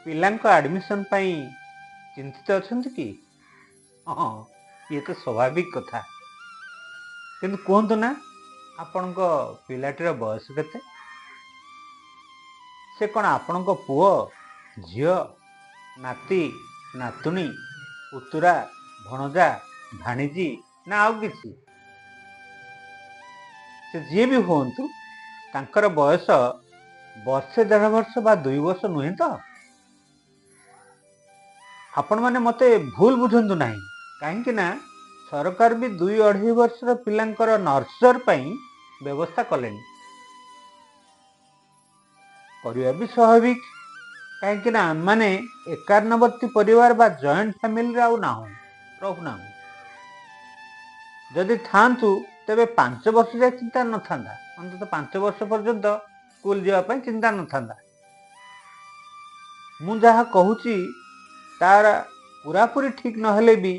ପିଲାଙ୍କ ଆଡ଼ମିସନ୍ ପାଇଁ ଚିନ୍ତିତ ଅଛନ୍ତି କି? ହଁ, ଇଏ ତ ସ୍ୱାଭାବିକ କଥା। କିନ୍ତୁ କୁହନ୍ତୁ ନା, ଆପଣଙ୍କ ପିଲାଟିର ବୟସ କେତେ? ସେ କ'ଣ ଆପଣଙ୍କ ପୁଅ, ଝିଅ, ନାତି, ନାତୁଣୀ, ପୁତୁରା, ଭଣଜା, ଭାଣିଜୀ ନା ଆଉ କିଛି? ସେ ଯିଏ ବି ହୁଅନ୍ତୁ, ତାଙ୍କର ବୟସ ବର୍ଷେ, ଦେଢ଼ ବର୍ଷ ବା 2 ବର୍ଷ ନୁହେଁ ତ? ଆପଣମାନେ ମୋତେ ଭୁଲ ବୁଝନ୍ତୁ ନାହିଁ, କାହିଁକି ନା ସରକାର ବି 2 ଅଢ଼େଇ ବର୍ଷର ପିଲାଙ୍କର ନର୍ସରୀ ପାଇଁ ବ୍ୟବସ୍ଥା କଲେଣି। କରିବା ବି ସ୍ୱାଭାବିକ, କାହିଁକି ନା ଆମମାନେ ଏକାନ୍ନବର୍ତ୍ତୀ ପରିବାର ବା ଜଏଣ୍ଟ ଫ୍ୟାମିଲିରେ ଆଉ ନାହୁଁ, ରହୁନାହୁଁ। ଯଦି ଥାଆନ୍ତୁ, ତେବେ 5 ବର୍ଷ ଯାଏ ଚିନ୍ତା ନଥାନ୍ତା। ଅନ୍ତତଃ 5 ବର୍ଷ ପର୍ଯ୍ୟନ୍ତ ସ୍କୁଲ ଯିବା ପାଇଁ ଚିନ୍ତା ନଥାନ୍ତା। ମୁଁ ଯାହା କହୁଛି ତାର ପୁରାପୁରି ଠିକ୍ ନହେଲେ ବି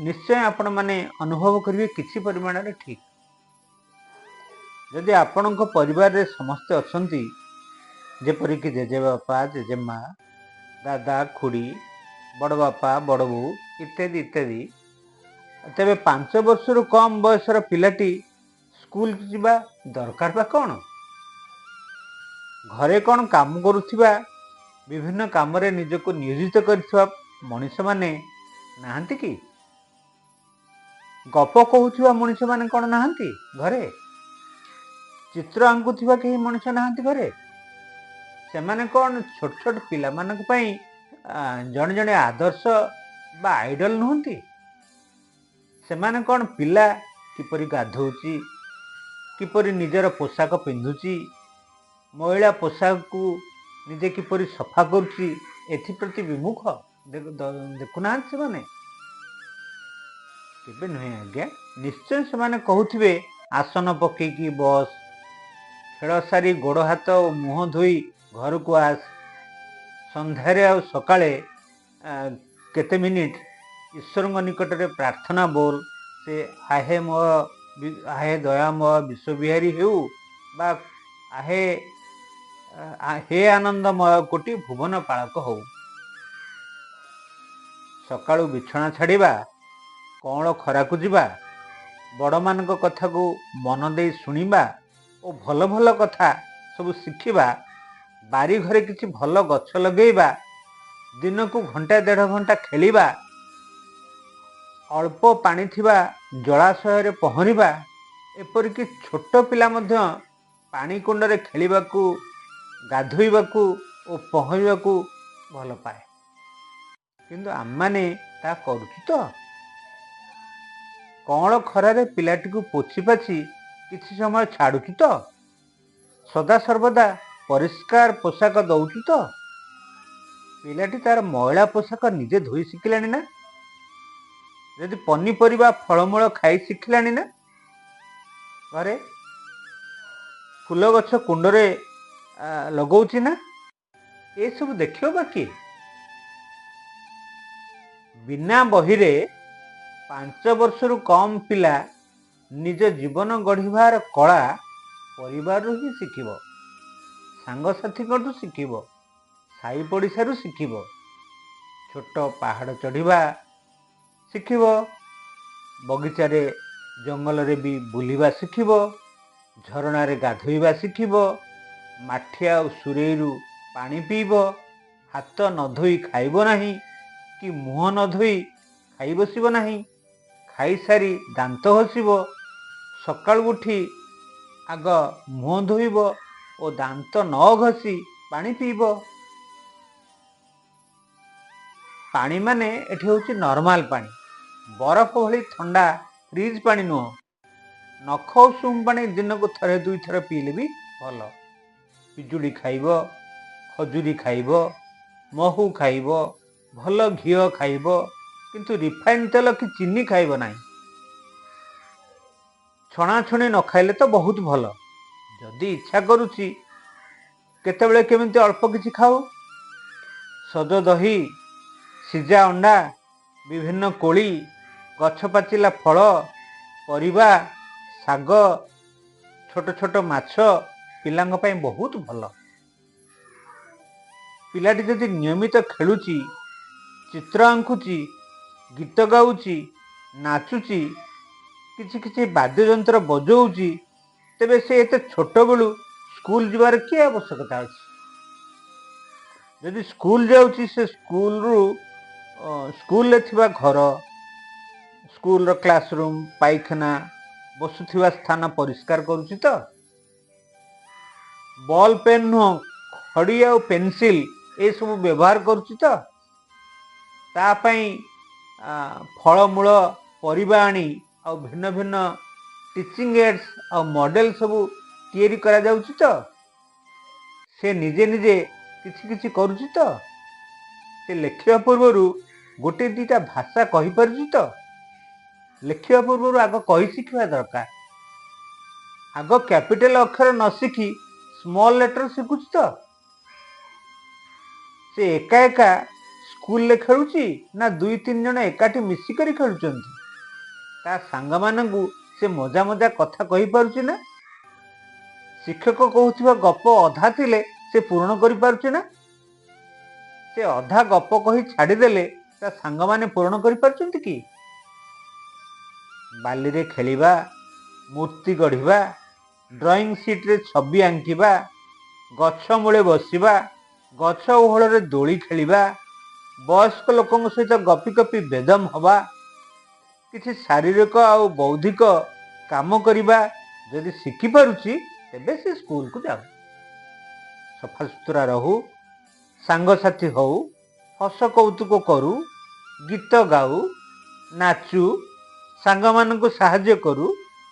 ନିଶ୍ଚୟ ଆପଣମାନେ ଅନୁଭବ କରିବେ କିଛି ପରିମାଣରେ ଠିକ୍। ଯଦି ଆପଣଙ୍କ ପରିବାରରେ ସମସ୍ତେ ଅଛନ୍ତି, ଯେପରିକି ଜେଜେବାପା, ଜେଜେମା, ଦାଦା, ଖୁଡ଼ି, ବଡ଼ ବାପା, ବଡ଼ ବୋଉ ଇତ୍ୟାଦି ଇତ୍ୟାଦି, ତେବେ 5 ବର୍ଷରୁ କମ୍ ବୟସର ପିଲାଟି ସ୍କୁଲକୁ ଯିବା ଦରକାର ବା କ'ଣ? ଘରେ କ'ଣ କାମ କରୁଥିବା, ବିଭିନ୍ନ କାମରେ ନିଜକୁ ନିୟୋଜିତ କରିଥିବା ମଣିଷମାନେ ନାହାନ୍ତି କି? ଗପ କହୁଥିବା ମଣିଷମାନେ କ'ଣ ନାହାନ୍ତି ଘରେ? ଚିତ୍ର ଆଙ୍କୁଥିବା କେହି ମଣିଷ ନାହାନ୍ତି ଘରେ? ସେମାନେ କ'ଣ ଛୋଟ ଛୋଟ ପିଲାମାନଙ୍କ ପାଇଁ ଜଣେ ଜଣେ ଆଦର୍ଶ ବା ଆଇଡଲ ନୁହନ୍ତି? ସେମାନେ କ'ଣ ପିଲା କିପରି ଗାଧୋଉଛି, କିପରି ନିଜର ପୋଷାକ ପିନ୍ଧୁଛି, ମଇଳା ପୋଷାକକୁ ନିଜେ କିପରି ସଫା କରୁଛି, ଏଥିପ୍ରତି ବିମୁଖ ଦେଖୁନାହାନ୍ତି ସେମାନେ? କେବେ ନୁହେଁ ଆଜ୍ଞା। ନିଶ୍ଚୟ ସେମାନେ କହୁଥିବେ, ଆସନ ପକେଇକି ବସ, ଖେଳ ସାରି ଗୋଡ଼ ହାତ ଓ ମୁହଁ ଧୋଇ ଘରକୁ ଆସ, ସନ୍ଧ୍ୟାରେ ଆଉ ସକାଳେ କେତେ ମିନିଟ୍ ଈଶ୍ୱରଙ୍କ ନିକଟରେ ପ୍ରାର୍ଥନା ବୋଲ, ସେ ଆହେ ମୋ ଆହେ ଦୟାମୟ ବିଶ୍ୱବିହାରୀ ହେଉ ବା ଆହେ ହେ ଆନନ୍ଦମୟ କୋଟି ଭୁବନ ପାଳକ ହଉ। ସକାଳୁ ବିଛଣା ଛାଡ଼ିବା, କଅଁଳ ଖରାକୁ ଯିବା, ବଡ଼ମାନଙ୍କ କଥାକୁ ମନ ଦେଇ ଶୁଣିବା ଓ ଭଲ ଭଲ କଥା ସବୁ ଶିଖିବା, ବାରିଘରେ କିଛି ଭଲ ଗଛ ଲଗେଇବା, ଦିନକୁ ଘଣ୍ଟା ଦେଢ଼ ଘଣ୍ଟା ଖେଳିବା, ଅଳ୍ପ ପାଣି ଥିବା ଜଳାଶୟରେ ପହଁରିବା, ଏପରିକି ଛୋଟ ପିଲା ମଧ୍ୟ ପାଣି କୁଣ୍ଡରେ ଖେଳିବାକୁ, ଗାଧୋଇବାକୁ ଓ ପହଁରିବାକୁ ଭଲ ପାଏ। କିନ୍ତୁ ଆମମାନେ ତା କରୁଛୁ ତ? କଅଁଳ ଖରାରେ ପିଲାଟିକୁ ପୋଛି ପାଛି କିଛି ସମୟ ଛାଡ଼ୁଛୁ ତ? ସଦାସର୍ବଦା ପରିଷ୍କାର ପୋଷାକ ଦଉଛୁ ତ? ପିଲାଟି ତାର ମଇଳା ପୋଷାକ ନିଜେ ଧୋଇ ଶିଖିଲାଣି ନା? ଯଦି ପନିପରିବା ଫଳମୂଳ ଖାଇ ଶିଖିଲାଣି ନା? ଘରେ ଫୁଲ ଗଛ କୁଣ୍ଡରେ ଲଗଉଛି ନା? ଏସବୁ ଦେଖିବ ବା କିଏ? ବିନା ବହିରେ 5 ବର୍ଷରୁ କମ୍ ପିଲା ନିଜ ଜୀବନ ଗଢ଼ିବାର କଳା ପରିବାରରୁ ହିଁ ଶିଖିବ, ସାଙ୍ଗସାଥୀଙ୍କଠୁ ଶିଖିବ, ସାହି ପଡ଼ିଶାରୁ ଶିଖିବ, ଛୋଟ ପାହାଡ଼ ଚଢ଼ିବା ଶିଖିବ, ବଗିଚାରେ ଜଙ୍ଗଲରେ ବି ବୁଲିବା ଶିଖିବ, ଝରଣାରେ ଗାଧୋଇବା ଶିଖିବ, ମାଠିଆ ଆଉ ସୁରେଇରୁ ପାଣି ପିଇବ, ହାତ ନ ଧୋଇ ଖାଇବ ନାହିଁ କି ମୁହଁ ନ ଧୋଇ ଖାଇ ବସିବ ନାହିଁ, ଖାଇସାରି ଦାନ୍ତ ଘଷିବ, ସକାଳୁ ଉଠି ଆଗ ମୁହଁ ଧୋଇବ ଓ ଦାନ୍ତ ନ ଘଷି ପାଣି ପିଇବ। ପାଣି ମାନେ ଏଠି ହେଉଛି ନର୍ମାଲ ପାଣି, ବରଫ ଭଳି ଥଣ୍ଡା ଫ୍ରିଜ୍ ପାଣି ନୁହଁ। ନଖ ଉଷୁମ ପାଣି ଦିନକୁ ଥରେ ଦୁଇଥର ପିଇଲେ ବି ଭଲ। ପିଜୁଳି ଖାଇବ, ଖଜୁରୀ ଖାଇବ, ମହୁ ଖାଇବ, ଭଲ ଘିଅ ଖାଇବ, କିନ୍ତୁ ରିଫାଇନ୍ ତେଲ କି ଚିନି ଖାଇବ ନାହିଁ। ଛଣାଛଣି ନ ଖାଇଲେ ତ ବହୁତ ଭଲ। ଯଦି ଇଚ୍ଛା କରୁଛି କେତେବେଳେ କେମିତି ଅଳ୍ପ କିଛି ଖାଉ। ସଜ ଦହି, ସିଝା ଅଣ୍ଡା, ବିଭିନ୍ନ କୋଳି, ଗଛ ପାଚିଲା ଫଳ, ପରିବା, ଶାଗ, ଛୋଟ ଛୋଟ ମାଛ ପିଲାଙ୍କ ପାଇଁ ବହୁତ ଭଲ। ପିଲାଟି ଯଦି ନିୟମିତ ଖେଳୁଛି, ଚିତ୍ର ଆଙ୍କୁଛି, ଗୀତ ଗାଉଛି, ନାଚୁଛି, କିଛି କିଛି ବାଦ୍ୟଯନ୍ତ୍ର ବଜାଉଛି, ତେବେ ସେ ଏତେ ଛୋଟବେଳୁ ସ୍କୁଲ ଯିବାର କି ଆବଶ୍ୟକତା ଅଛି? ଯଦି ସ୍କୁଲ ଯାଉଛି, ସେ ସ୍କୁଲରୁ ସ୍କୁଲରେ ଥିବା ଘର, ସ୍କୁଲର କ୍ଲାସରୁମ୍, ପାଇଖାନା, ବସୁଥିବା ସ୍ଥାନ ପରିଷ୍କାର କରୁଛି ତ? ବଲ୍ ପେନ୍ ନୁହଁ, ଖଡ଼ି ଆଉ ପେନସିଲ ଏସବୁ ବ୍ୟବହାର କରୁଛି ତ? ତା ପାଇଁ ଫଳମୂଳ, ପରିବା ଆଣି ଆଉ ଭିନ୍ନ ଭିନ୍ନ ଟିଚିଂ ଏଡ୍ସ ଆଉ ମଡେଲ ସବୁ ତିଆରି କରାଯାଉଛି ତ? ସେ ନିଜେ ନିଜେ କିଛି କିଛି କରୁଛି ତ? ସେ ଲେଖିବା ପୂର୍ବରୁ ଗୋଟେ ଦୁଇଟା ଭାଷା କହିପାରୁଛି ତ? ଲେଖିବା ପୂର୍ବରୁ ଆଗ କହି ଶିଖିବା ଦରକାର। ଆଗ କ୍ୟାପିଟାଲ ଅକ୍ଷର ନ ଶିଖି ସ୍ମଲ୍ ଲେଟର ଶିଖୁଛି ତ? ସେ ଏକା ଏକା ସ୍କୁଲରେ ଖେଳୁଛି ନା ଦୁଇ ତିନି ଜଣ ଏକାଠି ମିଶିକରି ଖେଳୁଛନ୍ତି? ତା ସାଙ୍ଗମାନଙ୍କୁ ସେ ମଜା ମଜା କଥା କହିପାରୁଛି ନା? ଶିକ୍ଷକ କହୁଥିବା ଗପ ଅଧା ଥିଲେ ସେ ପୂରଣ କରିପାରୁଛି ନା? ସେ ଅଧା ଗପ କହି ଛାଡ଼ିଦେଲେ ତା ସାଙ୍ଗମାନେ ପୂରଣ କରିପାରୁଛନ୍ତି କି? ବାଲିରେ ଖେଳିବା, ମୂର୍ତ୍ତି ଗଢ଼ିବା, ଡ୍ରଇଂ ସିଟ୍ରେ ଛବି ଆଙ୍କିବା, ଗଛ ମୂଳେ ବସିବା, ଗଛ ଓହଳରେ ଦୋଳି ଖେଳିବା, ବୟସ୍କ ଲୋକଙ୍କ ସହିତ ଗପି ଗପି ବେଦମ ହବା, କିଛି ଶାରୀରିକ ଆଉ ବୌଦ୍ଧିକ କାମ କରିବା ଯଦି ଶିଖିପାରୁଛି, ତେବେ ସେ ସ୍କୁଲକୁ ଯାଉ, ସଫାସୁତୁରା ରହୁ, ସାଙ୍ଗସାଥି ହଉ, ହସ କୌତୁକ କରୁ, ଗୀତ ଗାଉ, ନାଚୁ, ସାଙ୍ଗମାନଙ୍କୁ ସାହାଯ୍ୟ କରୁ,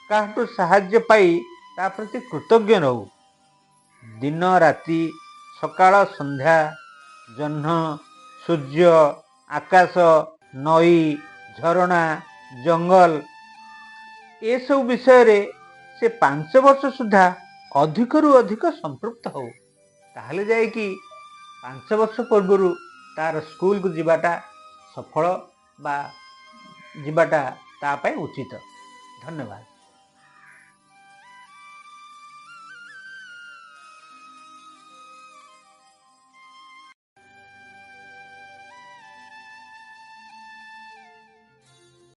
କାହାଠୁ ସାହାଯ୍ୟ ପାଇ ତା ପ୍ରତି କୃତଜ୍ଞ ରହୁ। ଦିନ ରାତି, ସକାଳ ସନ୍ଧ୍ୟା, ଜହ୍ନ, ସୂର୍ଯ୍ୟ, ଆକାଶ, ନଈ, ଝରଣା, ଜଙ୍ଗଲ ଏସବୁ ବିଷୟରେ ସେ 5 ବର୍ଷ ସୁଦ୍ଧା ଅଧିକରୁ ଅଧିକ ସମ୍ପୃକ୍ତ ହଉ। ତାହେଲେ ଯାଇକି 5 ବର୍ଷ ପୂର୍ବରୁ ତାର ସ୍କୁଲକୁ ଯିବାଟା ସଫଳ ବା ଯିବାଟା ତା ପାଇଁ ଉଚିତ। ଧନ୍ୟବାଦ।